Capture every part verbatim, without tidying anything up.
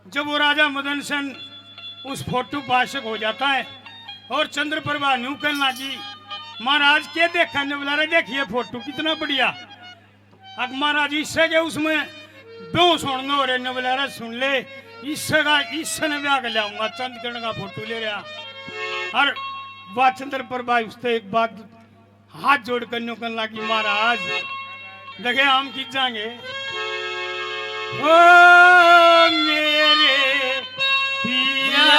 जब वो राजा मदन सेन उस फोटो पर आशिक हो जाता है और चंद्र प्रभा न्यू कहने लगी, "महाराज, के देखा ने बुला रहे? देखिए फोटो कितना बढ़िया।" अक महाराज ईसे के उसमें बेहोश होने हो रहे ने बुला रहे, "सुन ले, ईसे का, ईसे ने ब्याह कर लियाऊंगा, चंद किरण का फोटो ले रहा।" और वह चंद्र प्रभा उससे एक बात हाथ जोड़ कर न्यू कहने लगी, "महाराज, लगे हम की जाएंगे।" ओ मेरे पिया,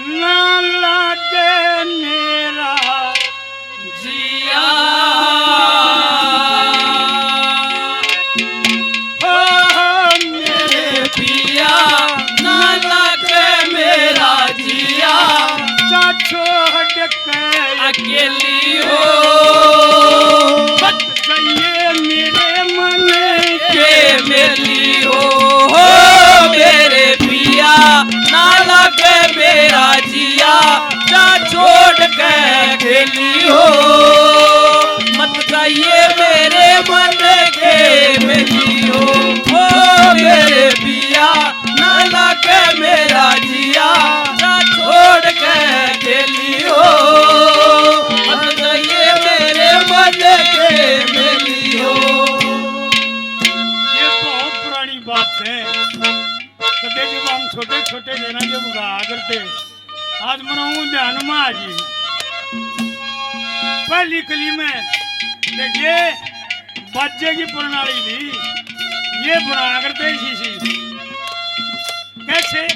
ना लागे मेरा जिया। ओ मेरे पिया, ना लागे मेरा जिया। जा छोड़ के अकेली हो, मत जाइए मेरे मन के मेली हो। हो मेरे पिया, ना लागे मेरा जिया। जा छोड़ के अकेली हो, मत जाइए मेरे मन के मेली हो। हो मेरे पिया, ना लागे मेरा जिया। जा छोड़ के अकेली हो, मत जाइए मेरे मन के मेली हो। ये बहुत पुरानी बात है। कदे जब हम छोटे छोटे थे ना, जब गाया करते, आज मनाऊं ध्यान में आ गई। पहली कली में देखिए, बाजे की प्रणाली थी, ये बनाया करते इसी चीज। कैसे?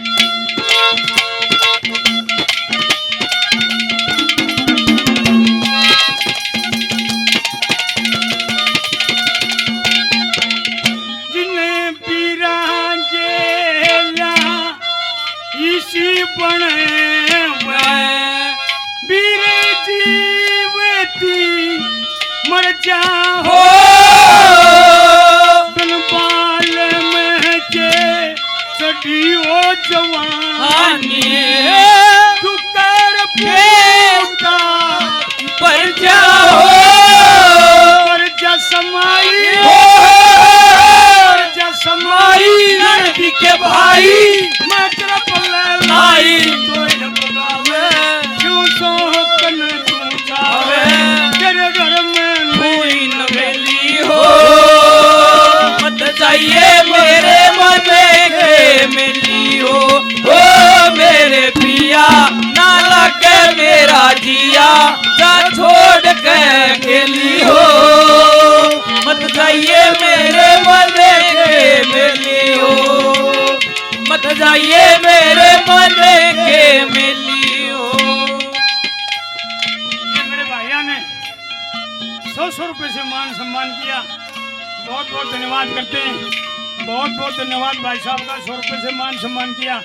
जिन्हें पीरा गेला इसी बने हुए, बीरे जीवती मर जा हो। तन बाल में के चढ़ी हो जवानी, तू कर बेटा पर जा हो। पर जा समाई हो, पर जा समाई। लड़की के भाई मैं तेरा पल्ले लाई, तो ये बतावे क्यों सो कन तू जावे। तेरे घर में कोई न मेली हो, मत जाइए मेरे मन के मेली हो। ओ मेरे पिया, ना लागे मेरा जिया, जा छोड़ के अकेली हो। मत जाइए मेरे मन के मेली हो, मत जाइए मेरे मन के मेली हो। ये मेरे भाइयों ने सौ सौ रुपये से मान सम्मान किया, बहुत बहुत धन्यवाद करते हैं। बहुत बहुत धन्यवाद भाई साहब का, सौ रुपये से मान सम्मान किया,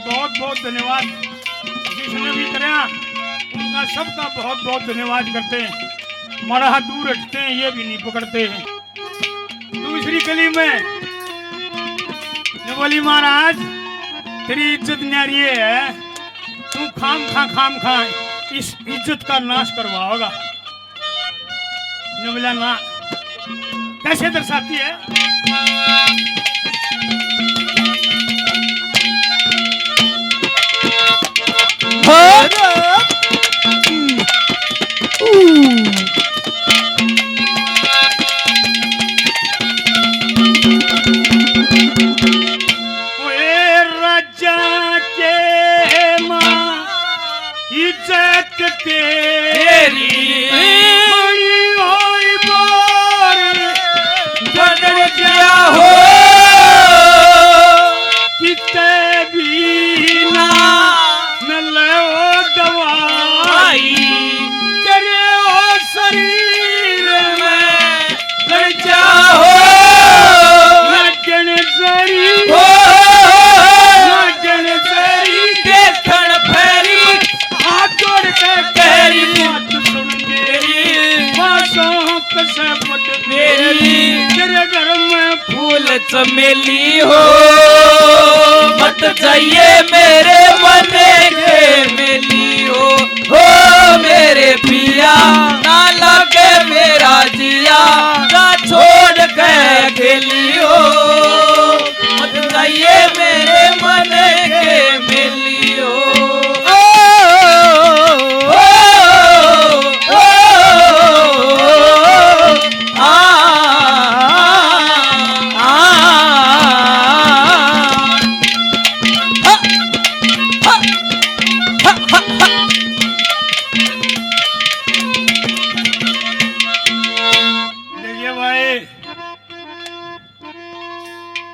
बहुत बहुत धन्यवाद। जिसने भी करा उनका सबका बहुत बहुत धन्यवाद करते हैं। माड़ा हाथ दूर हटते हैं, ये भी नहीं पकड़ते हैं। दूसरी कली में ने बोली, महाराज, तेरी इज्जत न्यारी है, तू खाम खा, खाम खा इस इज्जत का नाश करवाओगा। ने बोला, ना। कैसे दर्शाती है? ओए राजा के माँ इज्जत तेरी बड़ी होई बार बदल गया हो। किते भी ना मिले ओ दवाई, तेरे ओ शरीर में लड़ जाओ। लगन जरी हो, लगन जरी देखण फेरी, हाथ जोड़ के कहरी, बात सुन मेरी, बातों कसम मेरी, तेरे घर में फूल चमेली हो, मत जाइए मेरे मन के मेली हो। हो मेरे पिया, ना लागे मेरा जिया, जा छोड़ के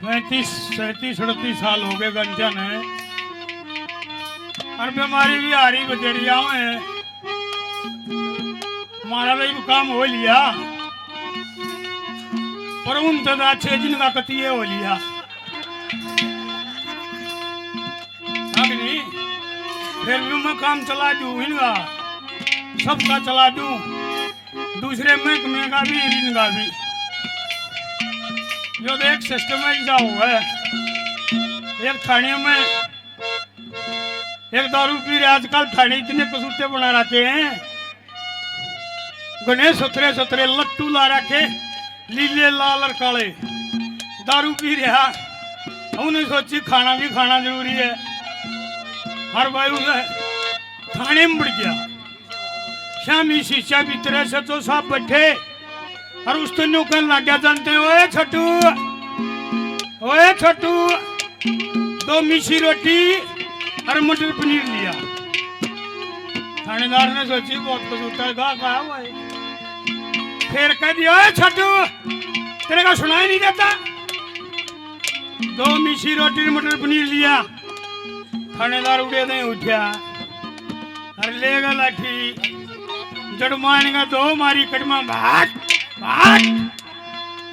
पैंतीस, सैंतीस, अड़तीस साल हो गए गंजा ने, और बीमारी भी हारी बजरिया में। म्हारा तो इब काम हो लिया, पर उनते तो अच्छे जिनका कतिये हो लिया। हाँ कि नहीं? फिर भी मैं काम चला दूँ इनका, सबका चला दूँ, दूसरे महकमे का भी, इनका भी। जो तो एक सिस्टम है, ऐसा हुआ है। एक थाने में एक दारू पी रहे, आजकल थाने इतने कसूते बना रखे हैं, घने सतरे सतरे लट्टू ला रखे, लीले, लाल और काले। दारू पी रहा, उन्हें सोची खाना भी खाना जरूरी है। हर भाई उधर थाने में बढ़ गया। शामी शीशा भीतरे से तो सब बैठे और उस तो न्यू कहने लग गया, जानते हो, "ओए छोटू, ओए छोटू, दो मिसी रोटी और मटर पनीर लिया।" थानेदार ने सोची, "बहुत कुछ होता है, गा, गा, भाई।" फिर कह दिया, "ओए छोटू, तेरे का सुनाई नहीं देता?" दो मिसी रोटी और मटर पनीर लिया। थानेदार उड़े नहीं उठा। अरे लेगा लाठी, जड़ मारेगा दो मारी कड़मा, भाग, भाग।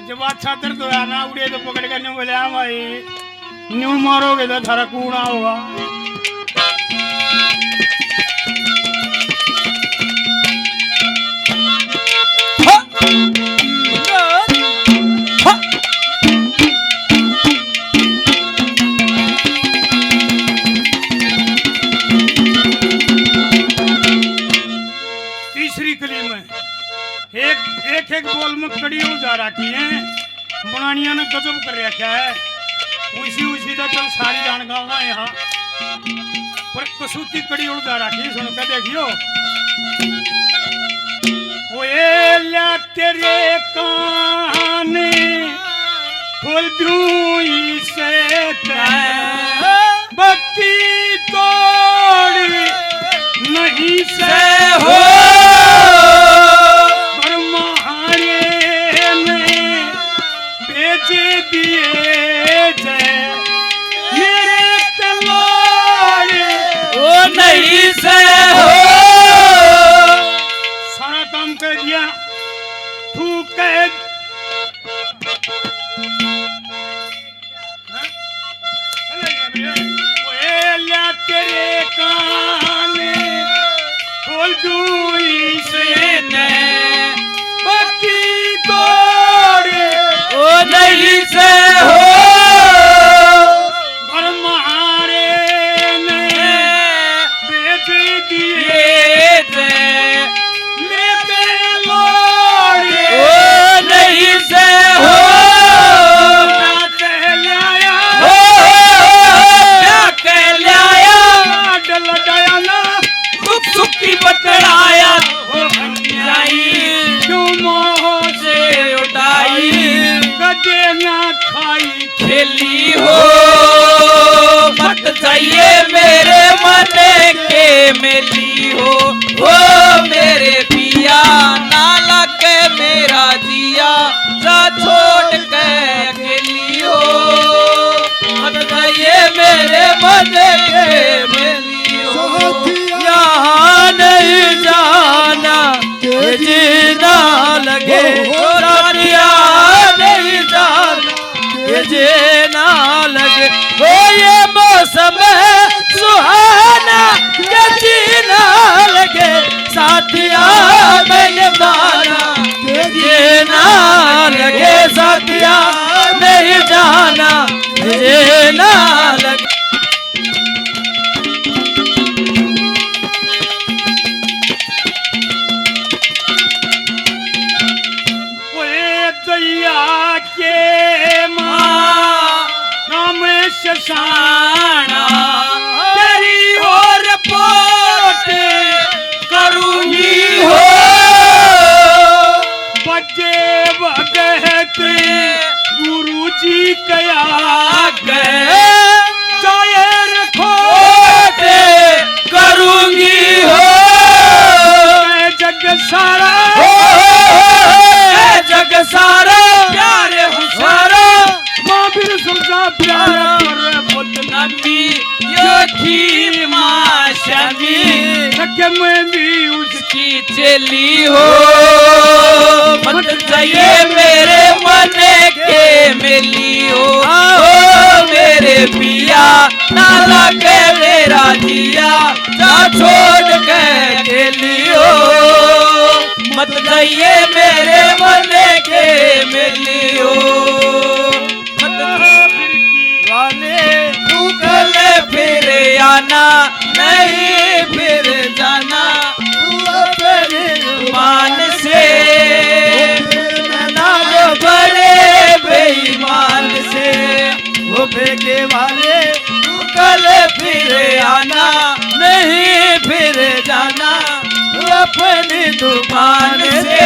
जब अच्छा दर्द होया ना, उड़े तो पकड़ के न्यू बोले, "हाँ भाई, न्यू मारोगे तो थारा कूण आओगा?" तीसरी कली में एक, एक, एक बोल में कड़ी उलझा रखी है, बनानिया ने गजब कर रखा है। उसी, उसी का चल सारी जान गावा यहाँ, पर कसूती कड़ी उलझा रखी, सुन के देखियो। ओए ल्या तेरे कान खोल दूं इसे तै, बत्ती तोड़ नहीं से हो। पर म्हारे ने भेज दिए जै मेरे तै लोड़ ओ नहीं से हो। सारा काम कर दिया, तू कह। ओए ल्या तेरे कान खोल दूं इसे तै, बत्ती तोड़ ओ नहीं से हो। और म्हारे ने भेज दिए थे मेरे लोड़ ओ नहीं से हो। ना कह ल्याया हो, ना कह ल्याया। लाड लडाया ना, दुख सुख की बतलाया हो, जाई क्यों मोह से उठाई, कदे ना खाई खेली हो। मत जाइए मेरे मन के मेली हो, ओ मेरे पिया, ना लगे मेरा जिया, जा छोड़ के अकेली हो। मत जाइए मेरे मन के मेली हो, यहाँ नहीं जाना, ये जीना लगे, ओ साथिया, नहीं जाना, ये जीना लगे। ओ ये मौसम है सुहाना, ये जीना लगे, साथिया, नहीं जाना, ये जीना लगे, साथिया, नहीं जाना, ये जीना लगे। ओए दया के माँ नाम शशाना, तेरी और पोट करूंगी हो। बजे वगत गुरु जी के आगे, शायर खोटे करूंगी हो। मैं जग सारा, हो, हो, हो, हो। मैं जग सारा, प्यारे हूँ सारा, माँ बिरसुल की चेली हो, मत जाइए मेरे मन के मेली हो। ओ मेरे पिया, ना लागे मेरा जिया, जा छोड़ के अकेली हो। मत जाइए मेरे मन के मेली हो। मत वाले तू कल फिर आना, नहीं फिर जाना तू अपनी जुबान से। ना जो बड़े बेईमान से, वो फेंके वाले तू कल फिर आना, नहीं फिर जाना तू अपनी जुबान से।